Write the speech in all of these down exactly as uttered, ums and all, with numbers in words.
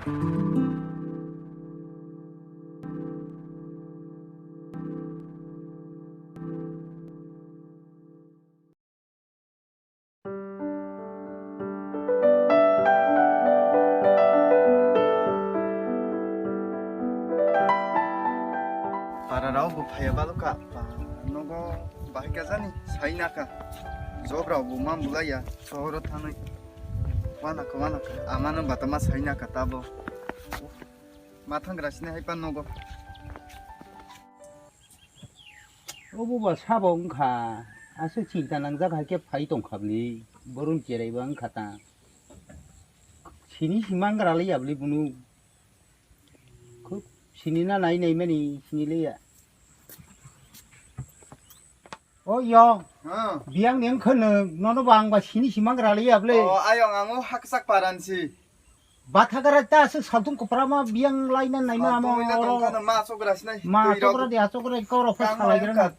Para rao bo phaiya balo ka, pa nogo bahai ka jani sai na ka. Job rao bo ma bulai ya, sohoro thangnai. Wana ka, wana ka, amano batama sai na ka tabo. Ma thangra sini hai pa nogo. Obo ba sabo wngkha, aswk chinta nangjak hai khe phai tongkha bwle, borom cherai ba wngkha ta. Sini si mangra le ya bwle bunu. Khub sini na nai nai mani sini le ya. O yong, ha. Biyang ni wngkha nwng, nono ba ang ba sini si mangra le ya bwle. O ayong, ang o haksak paran si. Bathagara ta aswk saltung kwprama biyang laina naima. Saltung amo ina oro. Tongkha no ma aswk gra sinai. Ma twi rok. Aswk gra di, aswk gra di, kok rok phai kang salai mayang gra na. Kat.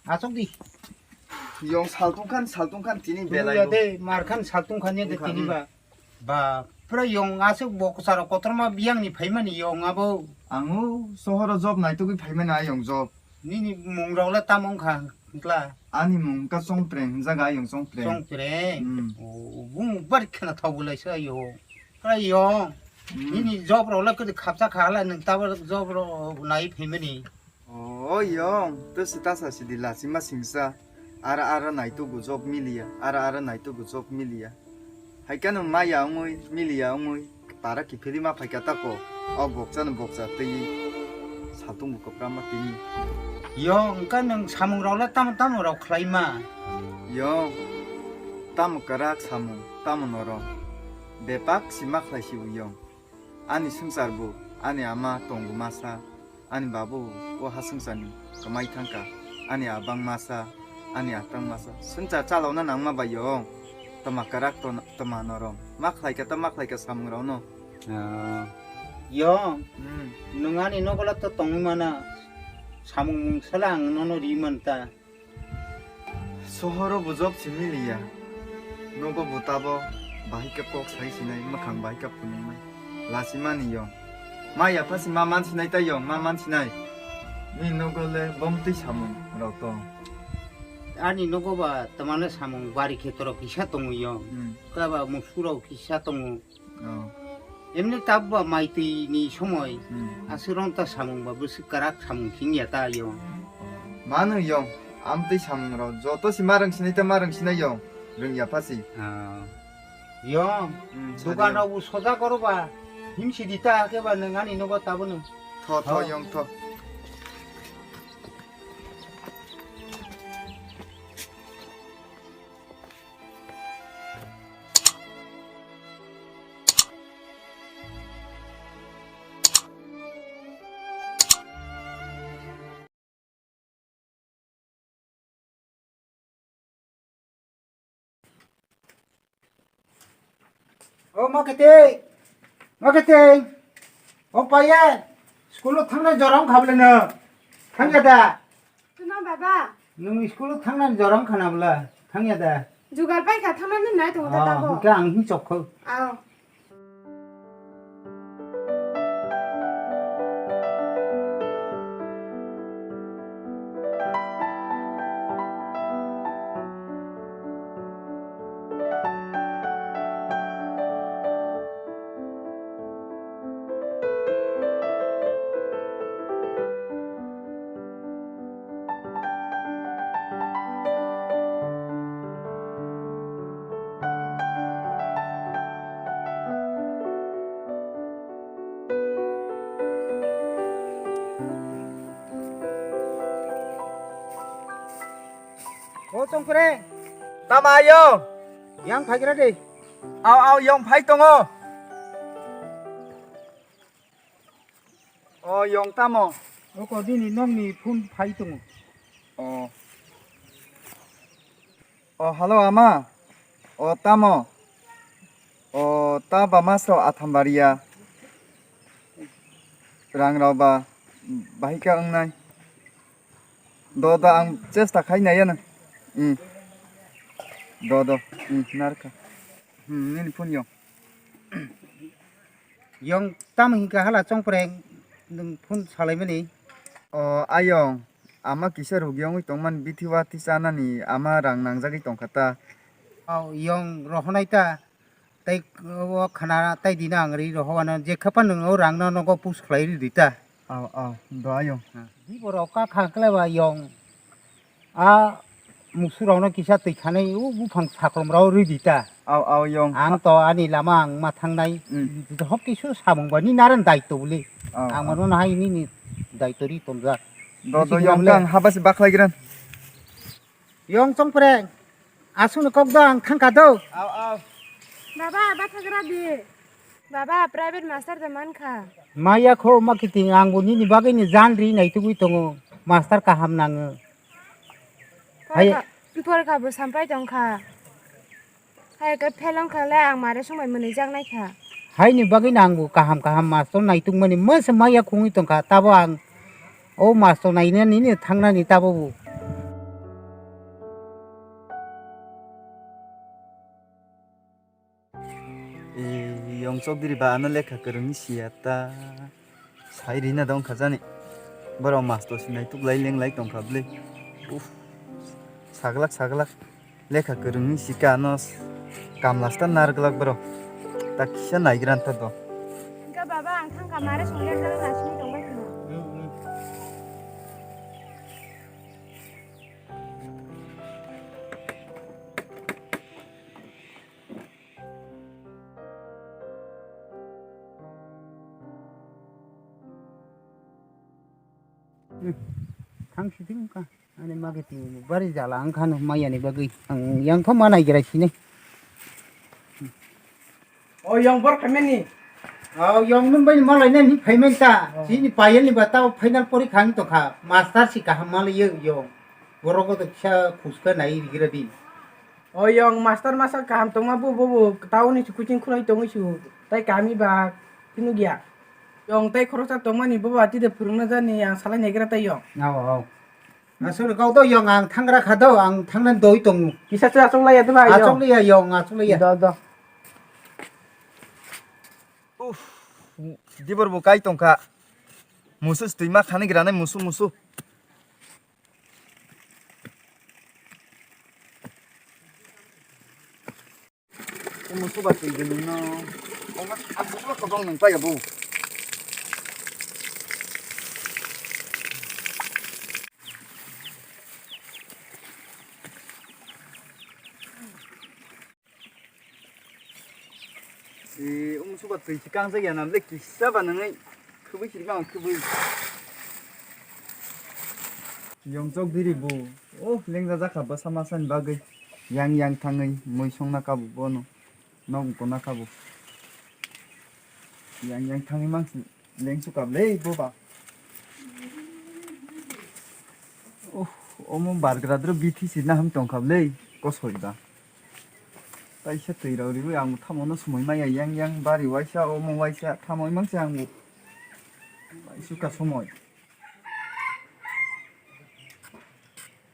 Aswk di. Yong saltung khan, saltung khan tini belai ya bo. De, mar khan saltung khan ya de. Wngkha, tini hmm. Ba. Ba, pura yong aswk bo kwcharo kotorma biyang ni phaimani yong abo. Ang o sohoro job naitugwi phaimani ayong job. Nini mung rok le tamo wngkha hwnkla? Ani mung wngkha Chongpreng, hwnjago ayong Chongpreng. Chongpreng? Hmm. O, bung bari khena thok bolai se ayo. Pura yong. Hmm. Nini job rok le kwdwi khapsa kha le nwng tabuk job rok nai phaimani. O yong, to se ta sa sidi lachima singsa. Ara ara naitugo job miliya, ara ara naitugo job miliya. Haikhe no maya wngwi, miliya wngwi, para kiphilwi ma phaikha tako, o bokchano bokcha twiwi saltungbo kwprama tini. Yo, wngkha nwng samung rok le tamo tamo rok khlaima? Yo, tamo kwrak samung, tamo norom. Bepak si ma khlai si o yong. Ani swngcharbo, ani ama tongo masa, ani babu o ha swngcharni kwmai thangkha, ani abang masa, ani atang masa. Swngchar chalauna nangma bai yong, tama kwrak to-, tama norom. Ma khlaikha ta ma khlaikha samungrokno. Ah, yong, hmm. Nwng ani nogola to tongwi mana, samung mung sala ang nono ri man ta. Sohoro bo job se miliya. Nogo bo tabo bahai khe kok sai sinai, mwkhang bahai khe phunuknai. Lachimani yong. Ma yapha se ma man sinai ta yong, ma man sinai. Ni nogo le bomtwi samung rok tong. Ani nogo ba tamano samung bari khe torok kisa tongo yong. Hmm. Kaba musu rok kisa tongo. Oh. Emni tabuk ba mai twi ni somoi, hmm, aswk rong ta samung ba bwswk kwrak samung sing ya ta yong. Mano yong, amtwi samung rok joto si ma rwng sinai ta ma rwng sinai yong, rwng ya pha si. Ah. Yong, hmm, dukan sadi rok bo soja koro ba, him si di ta khe ba nwng ani nogo tabo nwng. Tho, tho, oh, yong, tho. O ma kete, ma kete, o paye, school o thangnai jorong khableno, thangya da? Tuma baba. Nwng school o thangnani jorong khana bwla? Thangya da? Jugal paikha thangnani nai tongo da. Ah, tabo. Hwnkhe ang hin chok kho. Ao. O Chongpreng. Tama ayo? Yang phaigra de. Ao, ao, yong phai tongo. O, yong tamo? O, ko dini nokni phone phai tongo. O. O, hello, ama. O, tamo? O, ta ba maso atham baria. Rang rao ba bahika wngnai. Do, do, ang chesta khai nai ano. Hmm. Do, do. Hmm, narka. Hmm, nini phone yo. Yong tamo hinkha hala chongpreng nwng phone salaimani. O ayong, ama kisa rugi wngwi tongmani bithi wathi chanani ama rang nangjagwi tongkha ta. O yong rohonai ta. Tei o khana tei dina ang ri rohowano je khapa nwng o rangno nogo push khlai ri di ta. Aw, aw, do ayong. Di borok ka kha kle ba yong. A musurokno kisa twi khanai o buphang saklomrok rwi di ta. Aw, aw, yong. Ang to ani lama ang ma thangnai. Mm. Hok kisu samung ba ni naran daitw bwle. Aw, ang aw. Mano na hai nini daitw ri tonjak. Do, do, yong kang haba se bakhlai gran. Yong chongpreng, aswkni kok do ang thangkha do. Aw, aw. Baba, bathagra di. Baba, private master de mankha. Maya kho ma kiting ang bo nini bagwi ni jan ri nai tugwi tongo. Master kaham nango. Hai. Porkha, porkha bo sampai tongkha. Hai khe phelong kha le ang mare songbai mwnwi jak nai kha. Haini bagwi no ang bo kaham kaham master naituk mani masa maya khungwi tongkha, tabo ang o master naina nini thangnani tabo bo. E, yong chokdiri ba ano lekha kwrwngni siya ta. Sai rina dong kha jani. Borok masto sinai tuklai lenglai tongkha bwle. Uff, saglak saglak. Lekha kwrwngni sika ano kamla sta narwglak borok. Ta kisa naigra ta do. Hwnkhe baba ang thangkha mare songya jalo nasini tongbai khna. Hmm. Thang sidi wngkha. Ani magi twi bari jala wngkha no maya ni bagwi. Ang yang pha ma naigra sini. O yang bor phaimani. O yang nung bai malai nani phaiman ta. Oh. Sini payal ni bata final porikha ang tongkha. Master si kaham malai yo yang. Borok to kisa khuska nai rigra di. O yong master masa kaham tongma bo, bo, bo, town ni kuching khulai tongwi su. Tai kami ba phinu gya. Yong tai khoroksa tongmani bo ba tide phwrwngna jani ang salai naigra tai yong. Ao, ao. Aswk kau do yong ang thangra kha do, ang thangna doi tongo. Kisa se achuk laiya de ba yong. Achuk laiya yong, achuk laiya. Do, do. Uff, dibor bo kai tongkha. Musu twima khani granai musu musu. Omo soba twi gwnwi no. Omo aswk kobong nung paiya bo. E, omo soba twi se kangjak ya na le kisa ba nangwi. Khubui siri bang khubui. Yong chok diri bo. Oh, lengja jakha bwsa masa ni bagwi. Yang yang thangwi mui songna kabo bono. Nok gona kabo. Yang yang thangwi mangsi lengsu kab le bo ba. Oh, omo bargra dro bithi sirna ham tong kab le. Kosoi ba. Taisa twi rok riwi ang tamo no sumui maya yang yang bari waisa omo waisa tamo mangsi ang bo. Suka sumui.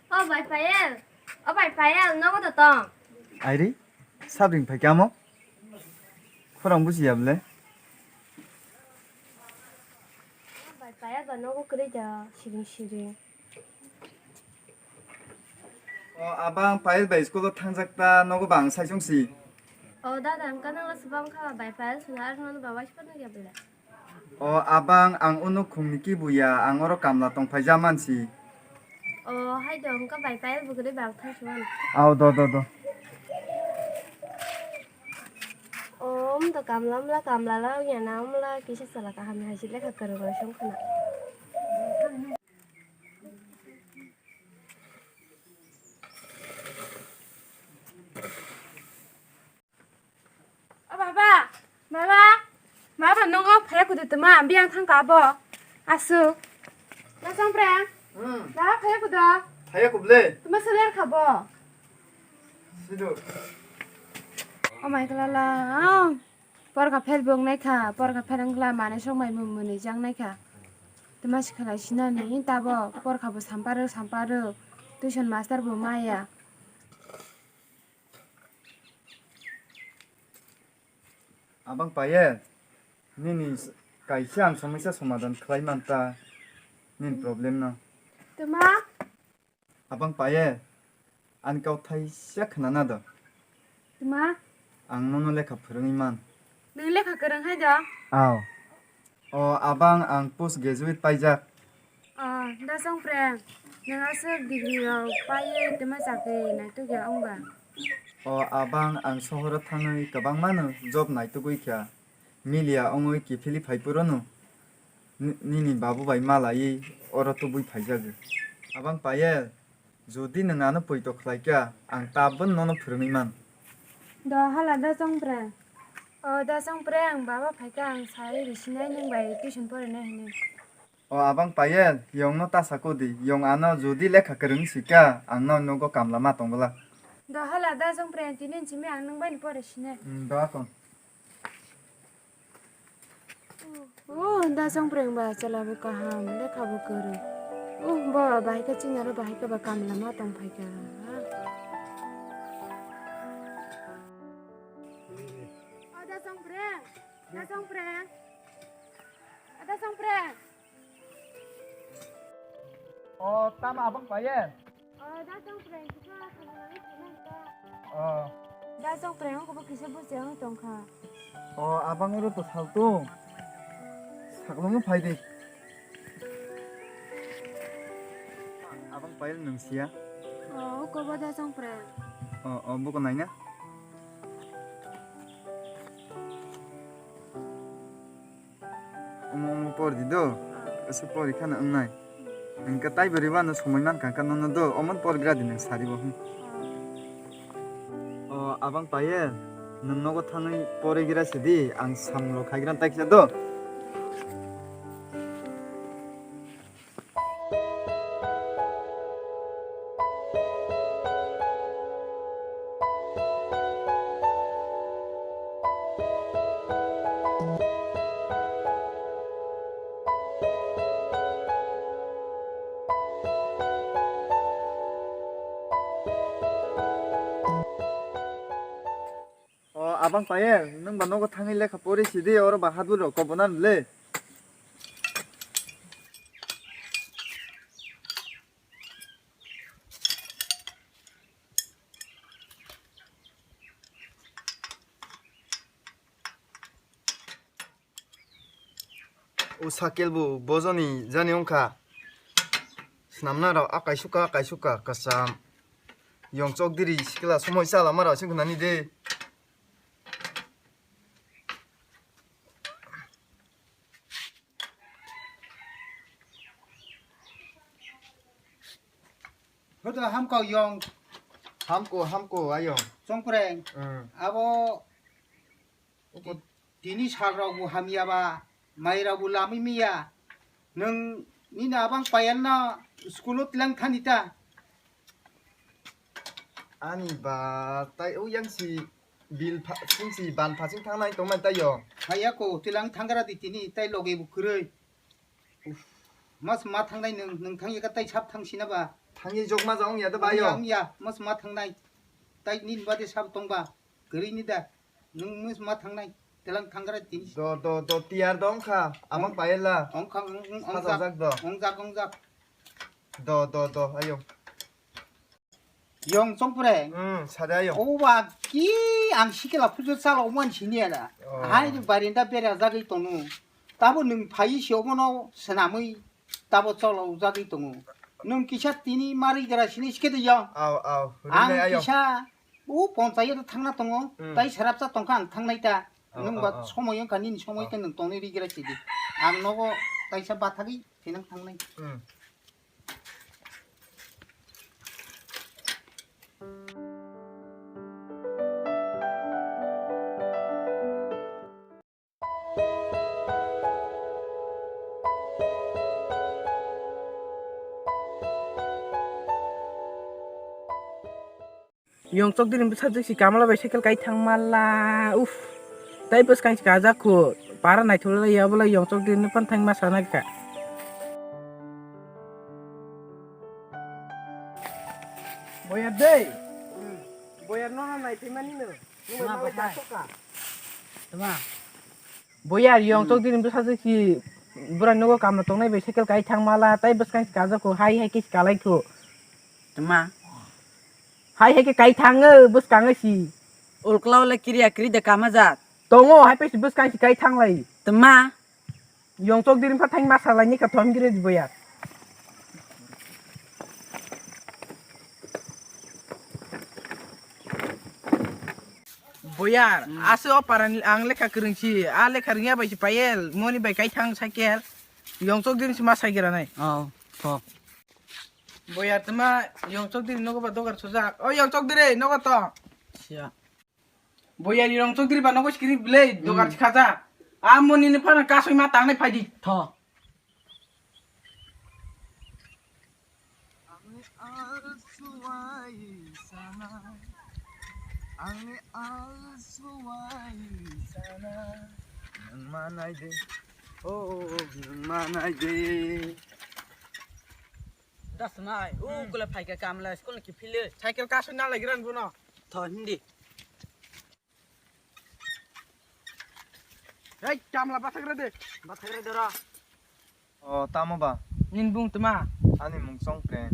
O bai Payel, o bai Payel, nogo da tong? Airi, sabring phai kamo? Khorang buji ya bwle? O bai Payel ba nogo kwrwi da, siring siring. O abang Payel bai school o thangjak ta, nogo ba ang sai song si. O dada, ang kanang la subang kha, bai Payel suna ar nono ba waisa no ya bwle? O abang, ang unu khungni kibuya, ang oro kamla tongphai ja mansi. O hai do, wngkha bai Payel bwkrwi bang thang suan. Ao, do, do, do. O, um do kamla, umla kamla la, wngya na, umla kisa sala kaham hai si lekha kwrwng rok song khna. O baba, baba, baba, nongo phaya kudu tuma, biyang thang ka bo. Asu. Na chongpreng. Hmm. Baba phaya kudu. Phaya kuble. Tuma seler kha bo. Sido. O mai kala la. Porkha phel bong nai kha, porkha phel wngkla mane songbai mumuni jang nai kha. Tuma sikhala sinani tabo porkha bo samparo samparo. Tuition master bo maya. Abang Payel, Nini s-, kaisa ang somoisa somadan khlai man ta nini problem no. Tuma? Abang Payel, ani kau thaisa khna na do. Tuma? Ang nono lekha phwrwngwi man. Nwng lekha kwrwng hai do? Aw. O, abang ang post graduate paijak. O, da Songpreng, nwng aswk degree rok paiwi tuma chakri naitukya wngba? O, abang ang sohoro thangwi kwbangmano job naitugwi kha. Miliya wngwi kiphilwi phai phuru no ni-, nini babu bai malaiwi oro tubui phaijago. Abang Payel, jodi nwng ano poito khlai kha, ang tabuk nono phwrwngwi man. Do hala da Songpreng. O da Songpreng, baba phaikha ang sai risinai nwng bai tuition porinai hinwi. O abang Payel, yongno ta sako di, yong ano jodi lekha kwrwng sika, ang no nogo kamla ma tong bwla. Do hala da Songpreng, tini simi ang nwng bai ni pore sine. Hmm, do akon. Oh, da Songpreng ba chwla bo kaham, lekha bo kwrwi. Oh, bo bahai khe chini aro bahai khe ba kamla ma tong phaikha. O da Songpreng, da Songpreng. O da Songpreng. O, tamo abang Payel? O, da Songpreng, kisa khamani khamani ta. O. Da Songpreng, ongko bo kisa busi ang tongkha. O, abang oro to saltung. Saklomo phai di. Abang Payel nwng siya? O, oko bo da Songpreng. O, o, buko naina. Omo, omo por di do. Ese por khana wngnai. Engka tai bwrwi bano somoi mankha kha nono do. Omo por gra di nang sari bo. O, abang Payel, nwng nogo thangwi pore gira sidi, ang samlo khaigra tai kisa do. O, abang Payel, nwng ba nogo thangwi lekha pori sidi, oro ba hadul rok kobonan le. O sakel bo bojoni jani wngkha. Swnamna rok akai suka, akai suka, kwcham. Yong chok diri sikla somoi chala mara sing khwnani de. Hodo hamkau yong. Hamko, hamko, ayong. Chongpreng. Hmm. Abo Ti-, tini sal rok bo hamya ba, mai rok bo lamwi miya. Nwng nini abang Payel no school o tlang thani ta? Ani ba, tai o yang si bil pha-, sing si ban phasing thangnai tongmani tai yo. Haya ko, tlang thanggra di tini, tai loge bo kwrwi. Mas ma thangnai nwng, nwng thangya kha tai sap thang sina ba? Thangya jok ma jang ya da ba yo. Wngya, wngya, mas ma thangnai. Tai nini bade sap tong ba? Kwrwi ni da. Nwng mas ma thangnai. Telang thanggra tini. Do, do, do, tiyar dong kha. Amang Payel la. Ong kha, ong, ong, ong jak. Sajak jak do. Ong jak, ong jak. Do, do, do, ayo. Yong Chongpreng. Hmm, sade ayong. O ba ki ang sikela pujo chala oman sini ada. Oh. Hai barinda bera jagwi tongo. Tabo nwng phai si omono swnamwi tabo chala o jagwi tongo. Nwng kisa tini mari gra sini sikede yong. Aw, aw. Ang rinai ayong. Kisa o ponchayat thangna tongo. Hmm. Tai sarapsa tongkha ang thangnai ta. Aw, nwng aw, ba aw. Somoi wngkha nini somoi aw. Khe nwng tongni rigra sidi. Ang nogo taisa bathagwi thinang thangnai. Hmm. Yong chok diri bwsajwk si kamla bai cycle kai thang mala. Uff. Tai bwskang si kajak khu. Para naithok lai ya bwlai yong chok diri phano thang ma sana kha. Boyar dei. Boyar no na nai thai mani no. Tuma bai thai. Tuma. Boyar, yong Hmm. chok dini bwsajwk si bwrwi nogo kamla tongnai bai cycle kai thang mala, tai bwskang si kajak kho, hai hai khe si kalai kho. Tma? Hai hai khe kai thang o, bwskang o si. Ulkla ule kiriya kiri de kama jat. Tongo, hai pesi bwskang si kai thang lai. Tma? Yong chok diri pha thang masa lai ni kha thom gire di boyar. Boyar, Hmm. ase o parani ang lekha kwrwng si, a lekha rwngya bai si payel, moni bai kai thang cycle. Yong chok diri si ma sai gira nai. Oh, to. Boyar tma yong chok diri nogo ba dogar sojak. O yong chok diri nogo to. Siya. Boyari rong chok diri ba nogo skiri bile dogar Hmm. sikhaja. Amoni ni phana kasoi ma tangnai phaidi. Tho. Angni alsuwai sana, angni alsuwai sana, nang manai de, oh, nang manai de. Das nai, u Hmm. kula phaika kamla school ni kiphile. Cycle kasoi na lagi ran bono. Tho hindi. Hei, kamla bathakra de. Bathakra de ra. O, tamo ba? Nin bung tma? Ani mung Chongpreng.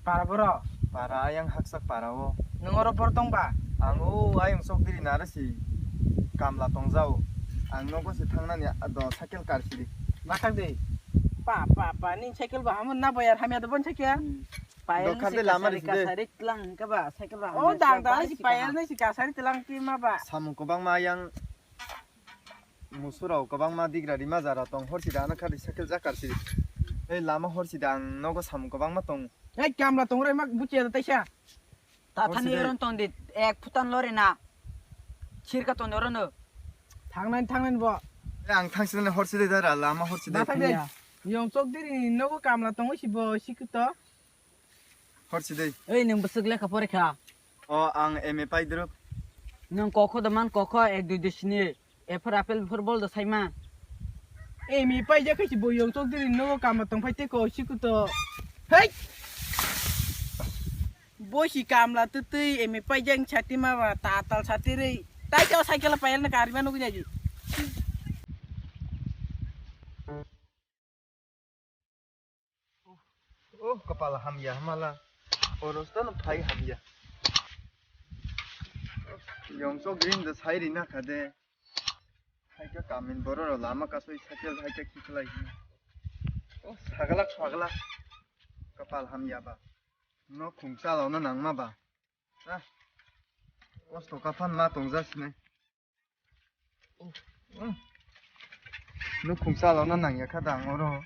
Para boro? Para ayang haksak para o. Nung oro bor tong ba? Ang o ayang sok diri nara si. Kamla tongjao. Ang nogo si thangnani do cycle kar siri. Bathak de. Pa, pa, pa, nin cycle ba hamon na boyar hamya do bon cycle. Hmm. Payal Dokhar ni de lama kasari, ri de. Kasari tlang ka ba, cycle ba. O hamya dang tlang dang ba si cycle payal ba. Ni si kasari tlang ki ma ba. Samung kobang ma yang musurao kobang ma digra rima jara tong hor sida na khadi cycle jakar si. Ei lama hor sida ang nogo samung kobang ma tong. Ei kamla tong rai mak buchi da taisa. Ta Hor thani sida. Ron tong di ek phutan lore na. Sirka tong ron no. Thangnan thangnan bo. Ei ang thang sida hor sida da ra lama hor sida. Bathak de. Ya. Yong chok diri nogo kamla tong si bo sikuto. Hor si dei. Ei, nwng bwswk lekha pori kha? O, ang M A paidrwk. Nwng kokho da man kokho, ek dui dui sini. Ephor apple phor bol da saima. M A paijak khe si bo yong chok diri nogo kama tong phai te ko sikuto. Hei! Bo si kamla twtwi M A paijak sati ma ba tatal sati rei. Tai ta cycle payal na karima nugi jaji. Oh, kapal hamya hamala. Orosta no phai hamya. Yong chok green da sai rina khade. Hai ka kamin boro ro lama kasoi cycle hai ka kiklai. Oh, sagalak sagalak. Kapal hamya ba. No khungsa lo no nangma ba. Ah. Kosto kaphan ma tongja sinai. Nuk khungsa lo na nang ya kha dang oro.